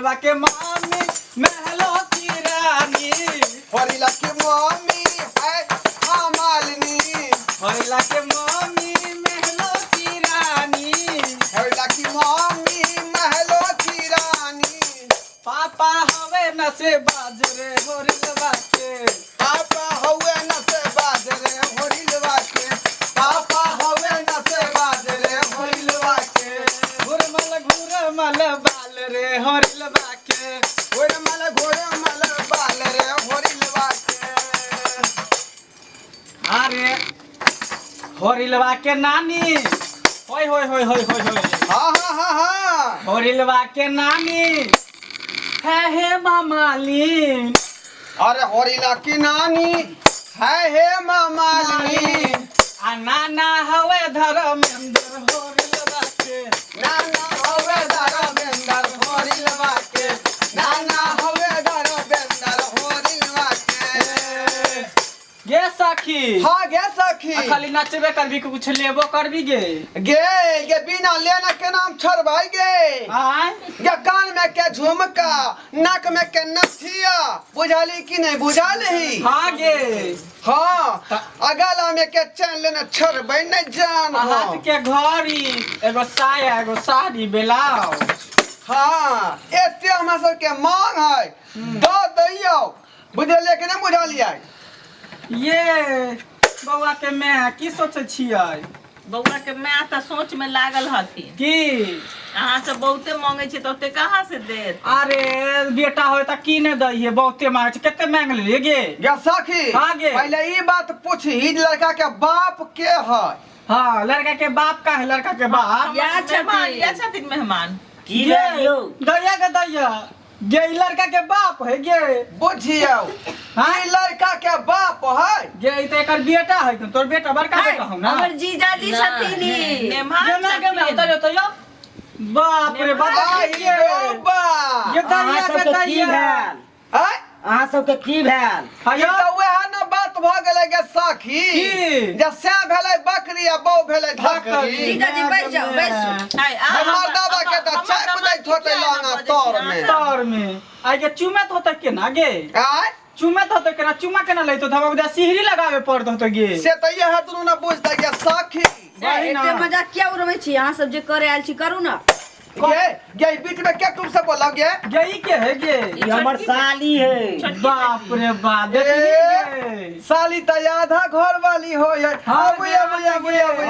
होरिलवा के मामी महलो की रानी। होरिला के मम्मी है हाँ मालिनी। होरिला के मामी महलो की रानी। होरिला की मम्मी महलो की रानी। पापा हवे नसे बाजरे होरिलवा के। पापा हवे नसे बाजरे होरिलवा के। पापा हवे नसे बाजरे होरिलवा के। घुरमल घुरमल बाल रे होरिलवा के। घुरमल घुरमल बाल रे होरिलवा के। अरे होरिलवा के नानी होय होय होय होय होय होय। हाँ हाँ हाँ हाँ। होरिलवा के नानी है हे मामाली। अरे होरिला की नानी है हे मामालिनी। आ नाना हवे धर्मेंद्र होरिलवा के। नाना हवे धर्मेंद्र होरिलवा के। नाना हवे धर्मेंद्र होरिलवा के। गे सखी। हाँ गे सखी। आ खाली नचबे करबी कि कुछ लेबो करबी गे? गे गे बिना लेना के नाम छोड़बाई गे। आय गे कान में के झुमका नाक में के नथिया बुझाली कि नहीं बुझाली? हाँ गे। हाँ आ गला में के चैन लेना छोड़बै नहीं जान। आ हाथ हम। के घड़ी एगो साया एगो साड़ी बेलाउज। हाँ एते हमरा सबके मांग है दऽ दैयौ। बुझलियै कि नहीं बुझलियै? ये बौआ के माय की सोचै छियै? बौआ के माय तऽ सोच में लागल हथिन की अहाँ सब बहुते मांगे छी तऽ ओते कहाँ से देत? अरे बेटा होय तऽ की नहि दैहे, बहुते मांगे छै। कते मांग लेलियै गे? गे सखी हाँ गे। पहले ई बात पूछही लड़का के बाप के है? हाँ लड़का के बाप का है? लड़का के बाप या छथिन, या छथिन मेहमान। की गे भेल यौ? दैया के दैया गे ई लड़का के बाप है गे। बुझियौ हाँ? ई लड़का के बाप है गे ई तऽ एकर बेटा है। तोर बेटा बड़का बेटा हौ ना? हमर जीजाजी छथिन ई। मेहमान गे ना गे ना छथिन। उतरियो तो यो। बाप रे बाप। आई गे रे बा। ये अहाँ दैया के सबके की दैया। भेल? आय? अहाँ सबके की भेल? ई तऽ वएह ने बात भऽ गेलै गे सखी की? जे सैह भेलै बकरी आ बौ भेलै धकरी। जीजाजी बैस जाउ बैसू। हाय, अहाँ हमर दादा के तऽ हमर चापि दामाद दैत होतै किया एना लहंगा बजै तर छी मे। अहाँ? तर में आइ गे चुमत होतै केना गे? आय? चुमत होतै केना? चुमा केना लैतो? धबा बुझा सिहरी लगावे पड़त होतै गे। से तऽ इएह दुनू ने बुझतै गे सखी। वही ना। एते मजाक किया उड़बै छी अहाँ सब? जे करे आयल छी करू ना। गे गे ई बीच में के तुम सब बोलौ गे? गे ई के है गे? ई हमर साली है। बाप रे बाप देखी गे। साली तऽ आधा घर वाली हो है। हाँ, अबे अबे अबे अबे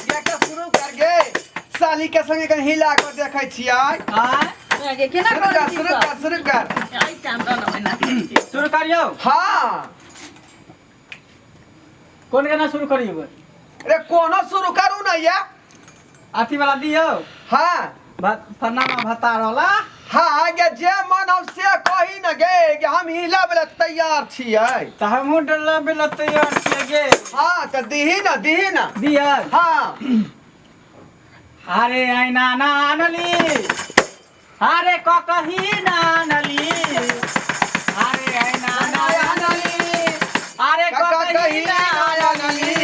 गे के शुरू कर गे। साली के संगे कहीं हिला के देखै छियै। आय गे केना शुरू करै कर छी शुरू सब? कर शुरू कर। आइ से हमरा न एना करै छी। शुरू करियौ? हाँ। कोन गाना शुरू करियौ? अरे कोनो शुरू करू ना या। अथी वाला दियौ? हाँ। फनामा भतार वाला? हाँ गे जे मन हम से कही न गे गे हम हिलाबै लए तैयार छियै। तऽ हमहूँ डलाबै लए तैयार छियै गे। हाँ तऽ दीही ना दीही ना। दियै? हाँ। अरे ऐना नानली अरे ककही नानली अरे ऐना नानली अरे ककही नानली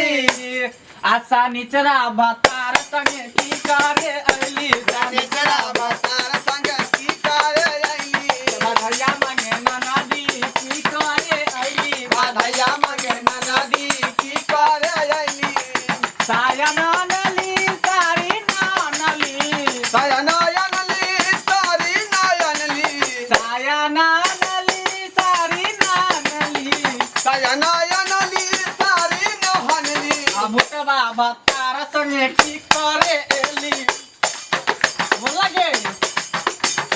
आशा निचरा भतार संगे की करे अइली निचरा भतार संगे की करे अइली। बाधैया मांगे ननदी की करे अइली। बाधैया मांगे ननदी की करे अइली। साया नानली सारी नानली। साया नानली सारी नानली। साया नानली सारी नानली। साया नानली सारी नानली। आ भुटबा भतार संगे की करे एली। बोल गे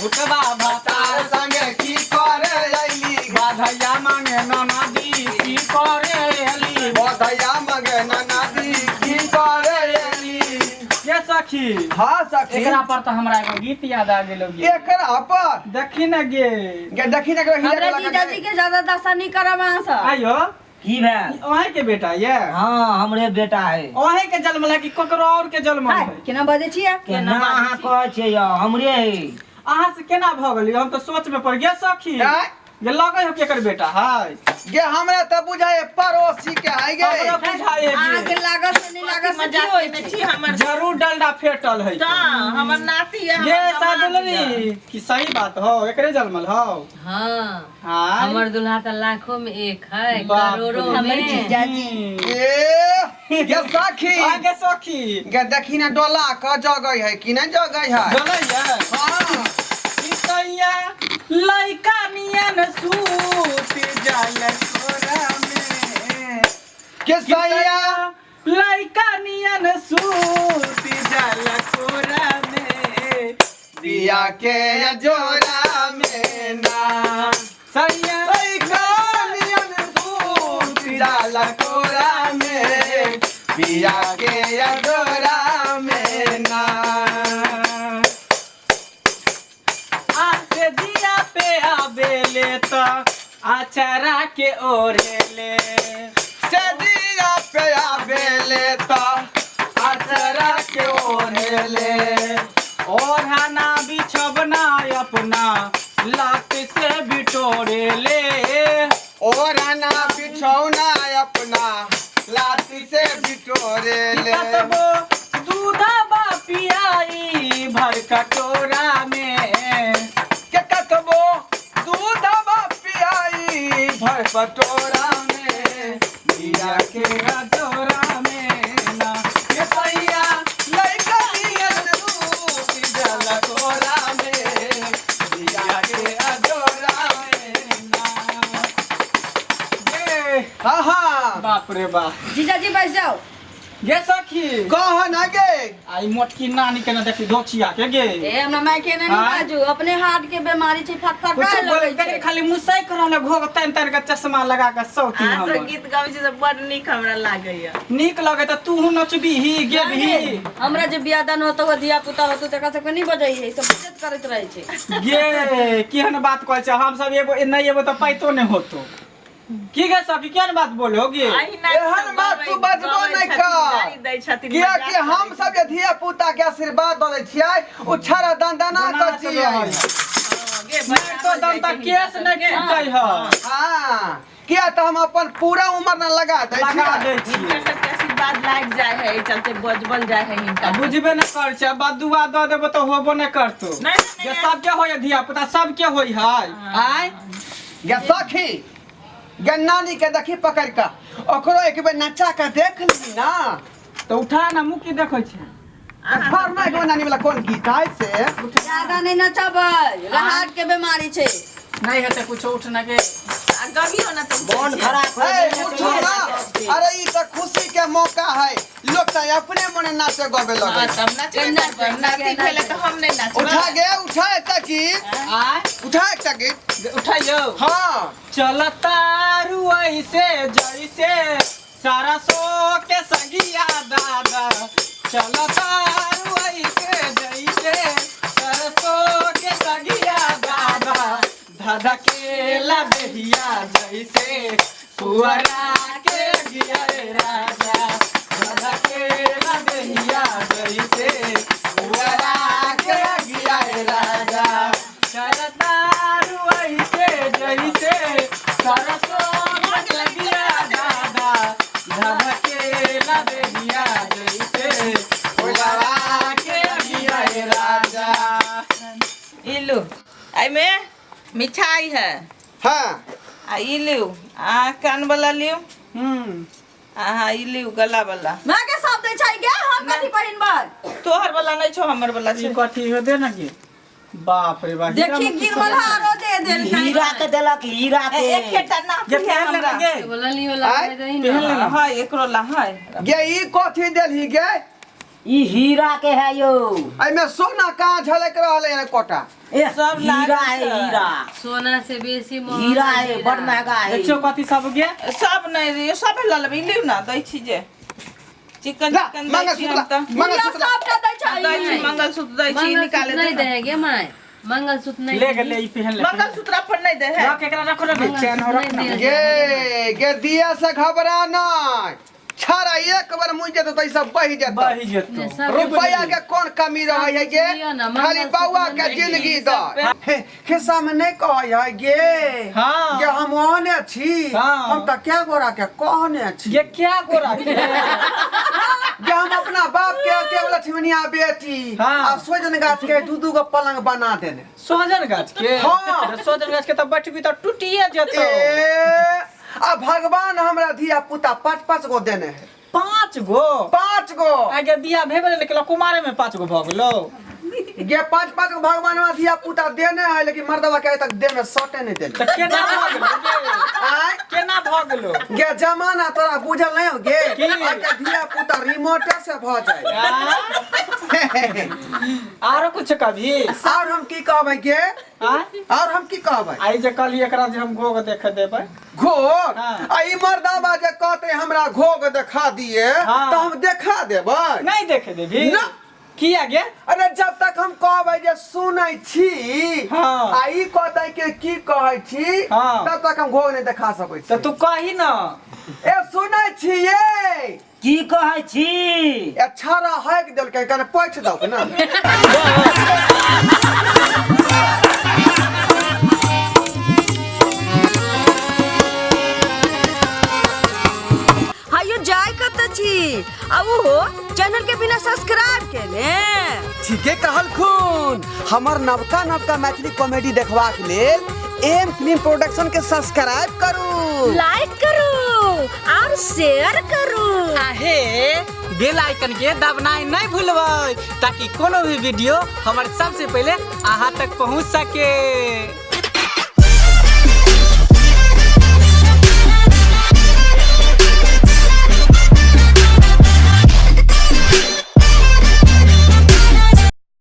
भुटबा भतार संगे की करे अइली। बाधैया मांगे ननदी की करे एली। बाधैया मांगे ननदी की करे अइली। ये सखी। हाँ सखी। एकरा पर तऽ हमरा एगो गीत याद आ गेलो गे। एकरा पर? देखी न गे। गे देखी न एकरा हिला हमरा के लगा जीजाजी गे। के ज्यादा दशा नहीं करब अहाँ सब। आइयो। की भेल? अहें के बेटा ये? हाँ हमरे बेटा है। अहें के जन्म कि ककरो और के जन्म हाय, है? केना बजै छियै? केना अहाँ कहै छियै यौ, हमरे है। अहाँ से केना भऽ गेलियै? हम तऽ सोच में पड़ गेल सखी। आँय? ये लगे हो केकर बेटा है। गे हमरा तऽ बुझाए पड़ोसी के है गे। हमरा बुझाए अहाँके गे। लागत से नहि लागत से की मजाक होइ केने छै? छी हमर। जरूर डंडा फेटल है। तऽ हमर नाती है, ये हमर दामाद सादुलरी है। कि सही बात हो, एकरे जन्मल हो। हाँ। हाँ। हमर दुल्हा तऽ लाखों में एक है, बाप रे। करोड़ों हमर में। जीजाजी। ए गे सखी। आगे सखी। गे देखी ने डोला क जगै है कि नहि जगै है? डोलैया। हाँ। सैया लइका नियन सूत जाल कोरा में। के सैया लइका नियन सूत जाल कोरा में। दिया के जोरा में ना। सैया लइका नियन सूत जाला कोरा में, पिया के जोरा में ना। आसे दिया पे आबेले त आचारा के ओढ़ेले। से दिया पे आबेले त आचरा के ओढ़ेले। ओढ़ाना बिछबना अपना लात से बिटोरेले। ओढ़ना बिछौना अपना लाठी से बिटोरेले। कतबो दूधबा पियाई भर कटोरा में। के कतबो दूधबा पियाई भर कटोरा में, दिया के कटोरा में ना। के सैया लइका नियन सूत जल कोरा में, दिया के अजोरा में ना। ये, हाँ हाँ। बाप रे बाप। जीजाजी बैस जाओ। गे सखी। कह ना गे। आई मोटकी नानी के ना देखी धोचिया के गे। ए हमरा माय के नहि आँय? बाजू, अपने हार्ट के बीमारी छै, फक फक कुछ लगै बोले छै। देख खाली मुसैक रहल घोघ तन तन के चश्मा लगा के सौती अहाँ सब हमर। गीत गाबै छी तऽ बड़ नीक हमरा लागैया। नीक लगे त तू नचबीही गेबही। हमरा जे बियाह दान होतो, धिया पुता होतो, तकरा सबके नहि बजै है, सब बजत करैत रहै छै। गे केहन बात कहै छै, हम सब एगो नहि एबो त पाइतो नहि होतो। की गे सखी केहन बात बोलो गे? अहिना एहन सब बात तू गबै- बजबो गबै नहि छथिन, कर। गारि दै छथिन, कियाकि मजाक हम करै सब जे धिया पुता के आशीर्वाद दऽ दै छियै ओ छड़ा दनदना दना कऽ के जियै। रहै। छथिन। गे, नहि तो दम त केस नहि टूटै ह। हाँ किया तऽ हम अपन पूरा उमर न लगा दै लगा छियै। दै छियै। हिनकर सबके आशीर्वाद लागि जाइ है, एहि चलते बजबल जाइ है हिनका। आ बुझबे नहि कर छै, बदुआ दऽ देबो तऽ होबो नहि करतो। नहि, नहि, जे नहि। सबके होय धिया पुता सबके होय है। आय गे सखी गे नानी के देखी पकड़ के ओकरो एक बेर नचा के देख ली ना। तऽ उठा ना, मुँह की देखै छै? घर में एगो नानी वाला कोन गीत है से? ज्यादा नहि नचबै, हार्ट के बीमारी छै। नहि हेतै कुछो, उठ ना गे। आ गबियो ना तऽ मन खराब हो ए, गेल। उठो ना। अरे ई तऽ खुशी के मौका है, लोग तऽ अपने मने नाचे गबे लगे। हाँ, तब नाचबे करबै। नाती भेलै तऽ हम नहि नाचबै। उठा गे, उठा एकटा गीत। आय उठा एकटा गीत। उठाइयो। हाँ। चलतारू ऐसे जैसे सरसों के सगिया दादा। चलतारू ऐसे जैसे सरसों के सगिया दादा। धधकेला दहिया जैसे पुअरा के गिया राजा। धधकेला दहिया जैसे पुअरा के गिया राजा। चलतारू ऐसे जैसे सरसों के सगिया दादा। धधकेला दहिया जैसे पुअरा के गिया राजा। ई लू, एहिमे मिठाई है। हाँ। आ ई लिउ, आ कान वाला लिउ। आ हाँ, ई लिउ गला वाला। माय के सब दै छै गे, हम कथी पहिनबै? तोहर वाला नहि छौ, हमर वाला ई छै। कथी हो दे ना गे? बाप रे बाप। देखी गिरमल हारो दे देल। हीरा के देलक, हीरा के। एकेटा नाप गे है पहन ले ना हमरा। गे। बोललियो लगबै दही पहन ले ना। ना। है एकरो ला है। गे ई कथी देलही गे? ई हीरा के है यो। एहिमे सोना कहाँ झलक रहलै है कोटा? ए, सब हीरा लागल है। छै। हीरा। सोना से बेसी महंगा हीरा है, बड़ महंगा है। देखियो कथी सब गे। सब नहि रे, सब लऽ लेबै। ई लिउ ना, दै छी जे चिकन ला, चिकन दै छी मंगलसूत्र हम ला, तऽ। मंगलसूत्र ला। सबटा दै छै। दै छी मंगलसूत्र दै छी। मंगलसूत्र निकाले नहीं दे ना। दे गे my, mangalsutra नहीं ले गे ले, ई पहन ले। मंगलसूत्र अपन नहि दे है। रख एकरा, रखो रे, चैन हो रख ना। नहीं गे गे दिया से घबरा नहीं, छाड़ा एक बार मुइ जेतौ तऽ ई सब बहि जेतौ। बहि जेतौ। सब रुपया के कोन कमी रहै है गे? लिअ ना, खाली मंगलसूत्र बौआ के नहि। जिंदगी द। हे, खिस्सा में नहीं कहै है गे। हाँ। गे हम ओहने छी। हाँ। हम तऽ क्या गोरा के कहने छी। ये क्या गोरा के? गे हम अपना बाप के अकेले लक्ष्मणिया बेटी। हाँ। आ सोजन गाछ के दू दू गो पलंग बना देने। सोहजन गाछ के? हाँ। तऽ सोहजन गाछ के तऽ बैठबी तऽ टूटिए जेतौ। ए आ भगवान हमरा धिया पुता पाँच पाँच गो देने है। 5 गो? 5 गो। आगे बियाह भेबे नहि केलौ, कुमारे में 5 गो भऽ गेलौ। गे 5 5 गो भगवान हमरा धिया पुता देने है, लेकिन मर्दवा के आइ तक देह में सटे नहीं देने। तऽ केना भऽ गेलौ गे? आँय? केना भऽ गेलौ? गे जमाना तोरा बुझल नहीं हो गे? की? आइ के धिया पुता रिमोटे से भऽ जाए। आँय? आरो कुछ कभी? और हम की कहबै गे? आँय? और हम की कहबै? आइ जे कहली एकरा जे हम घोघ देखे देबै। घोघ? हाँ। आ ई मर्दाबा जे कहते हमरा घोघ देखा दिए, हाँ। तऽ हम देखा देबै। नहीं देखे देबी? ना। किया गे? अरे जब तक हम कहबै जे सुनै छी, हाँ। आ ई कहतै कि की कहै छी, हाँ। तब तक हम घोघ नहीं देखा सकै छी। तऽ तू कही ना। ए सुनै छी ये? की कहै छी? ए छाड़ा हाकि देलकै, कने पैठ दौक ना। हायो जाय कत छी आ उहो चैनल के बिना सब्सक्राइब केने। ठीके कहलखुन। हमर नवका नवका मैथिली कॉमेडी देखबाक लेल एम फिल्म प्रोडक्शन के सब्सक्राइब करू, लाइक करू और शेयर करू। आहे बेल आइकन के दबनाई नहीं भूलबै ताकि कोनो भी वीडियो हमर सबसे पहले अहाँ तक पहुँच सके।